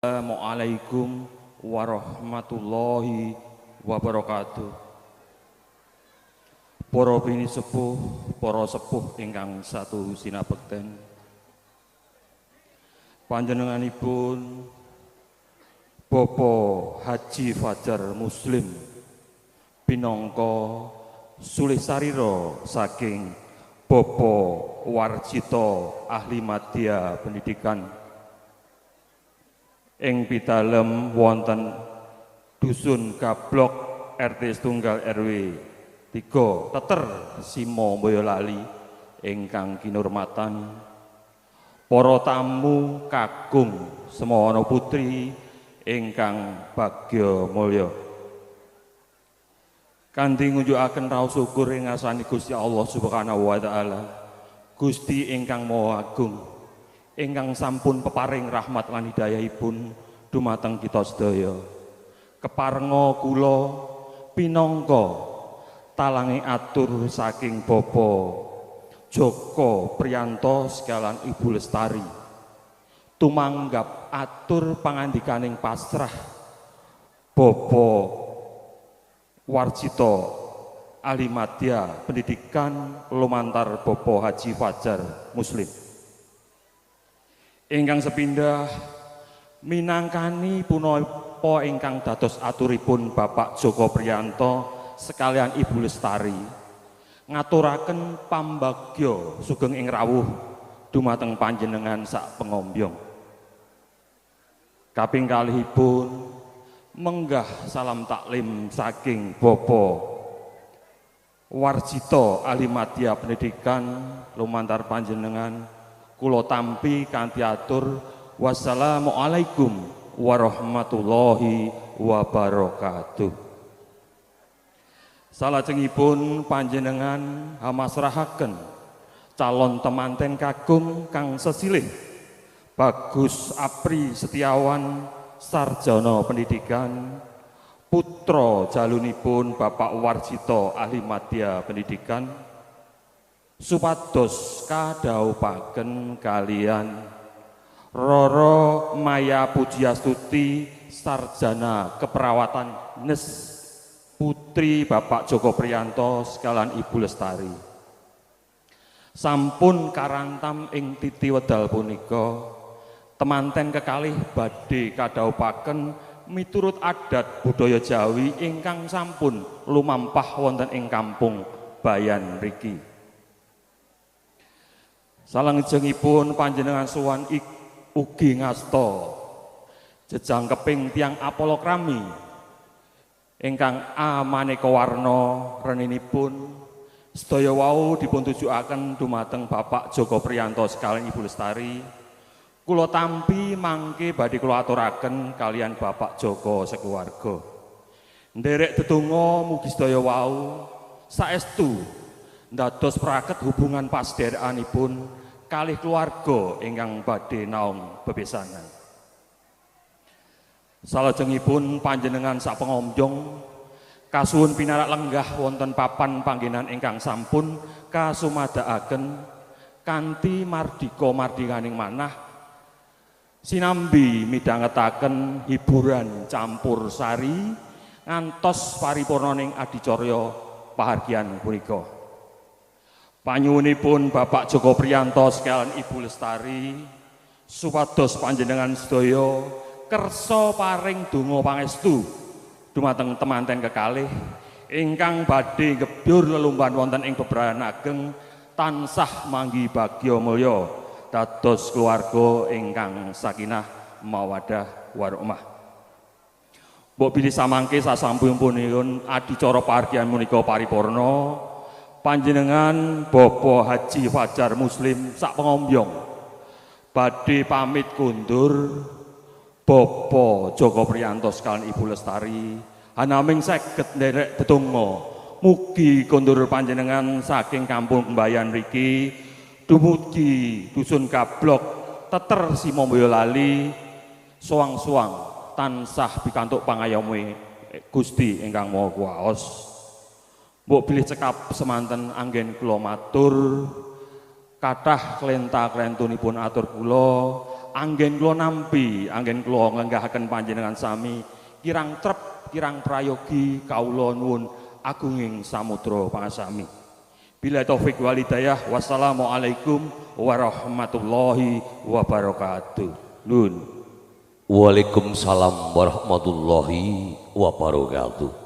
Assalamualaikum warahmatullahi wabarakatuh. Para pinisepuh, para sepuh ingkang satu sinabekten. Panjenenganipun Bapak Haji Fajar Muslim pinangka sulih sarira saking Bapak Warjito ahli madya pendidikan ing pidalem wonten Dusun Gablok RT setunggal RW 3 Teter Simo Boyolali ingkang kinurmatan para tamu kakung semono putri ingkang bagya mulya. Kanthi ngunjukaken raos syukur ing ngasani Gusti Allah Subhanahu wa taala, Gusti ingkang Maha Agung, ingkang sampun peparing rahmat lan hidayahipun dumateng kita sedaya. Keparenga kula pinangka talange atur saking Bapak Joko Priyanto sekalian Ibu Lestari, tumanggap atur pangandikaning pasrah Bapak Warjito ahli madya pendidikan lumantar Bapak Haji Fajar Muslim ingkang sepindah minangkani punapa ingkang dados aturipun Bapak Joko Priyanto sekalian Ibu Lestari ngaturaken pambagya sugeng ing rawuh dumateng panjenengan sak pengombyong. Kaping kalihipun menggah salam taklim saking Bapak Warjito ahli madya pendidikan lumantar panjenengan kula tampi kanthi atur wassalamualaikum warahmatullahi wabarakatuh. Salajengipun panjenengan hamasrahaken calon temanten kakung kang sesilih Bagus Apri Setiawan sarjana pendidikan putra jalunipun Bapak Warjito ahli madya pendidikan supados kadhawuhaken kalian Roro Maya Pujiastuti sarjana keperawatan Nes putri Bapak Joko Priyanto sekalian Ibu Lestari. Sampun karantam ing titi wedal punika temanten kekalih badhe kadhawuhaken miturut adat budaya Jawi ingkang sampun lumampah wonten ing kampung Bayan mriki. Salajengipun panjenengan sowan ugi ngasta jejangkeping tiyang apalakrami ingkang amaneka warna reninipun sedaya wau dipuntujukaken dumateng Bapak Joko Priyanto sekalian Ibu Lestari. Kula tampi mangke badhe kula aturaken kalian Bapak Joko sekeluarga. Nderek dedonga mugi sedaya wau saestu ndados praket hubungan pasdherekanipun kalih keluarga ingkang badhe naung bebesanan. Salajengipun panjenengan sak pengombyong kasuwun pinarak lenggah wonten papan panggenan ingkang sampun kasumadakaken kanthi mardika mardikaning manah sinambi midhangetaken hiburan campur sari ngantos paripurnaning adicarya pahargyan punika. Panyuwunipun Bapak Joko Priyanto sekalian Ibu Lestari supados panjenengan sedaya kersa paring donga pangestu dumateng temanten kekalih ingkang badhe gebyur lelumban wonten ing bebrayan ageng tansah manggi bagya mulya dados keluarga ingkang sakinah mawadah warahmah. Mbok bilih samangke sasampunipun adicara pahargyan menika paripurna, panjenengan Bapak Haji Fajar Muslim sak pengombyong badhe pamit kundur Bapak Joko Priyanto sekalian Ibu Lestari hanaming saged nderek dedonga mugi kondur panjenengan saking kampung Bayan mriki dumugi Dusun Gablok Teter Simo Boyolali suang-suang tansah pikantuk pangayomi Gusti ingkang Maha Kuwaos. Mbok bilih cekap semanten anggen kula matur kathah klenta-klentunipun atur kula. anggen kula nampi, anggen kula nglenggahaken panjenengan sami kirang trep, kirang prayogi, kawula nuwun agunging samudra pangasami. Bila taufik wal hidayah, wassalamualaikum warahmatullahi wabarakatuh. Nun. Waalaikumsalam warahmatullahi wabarakatuh.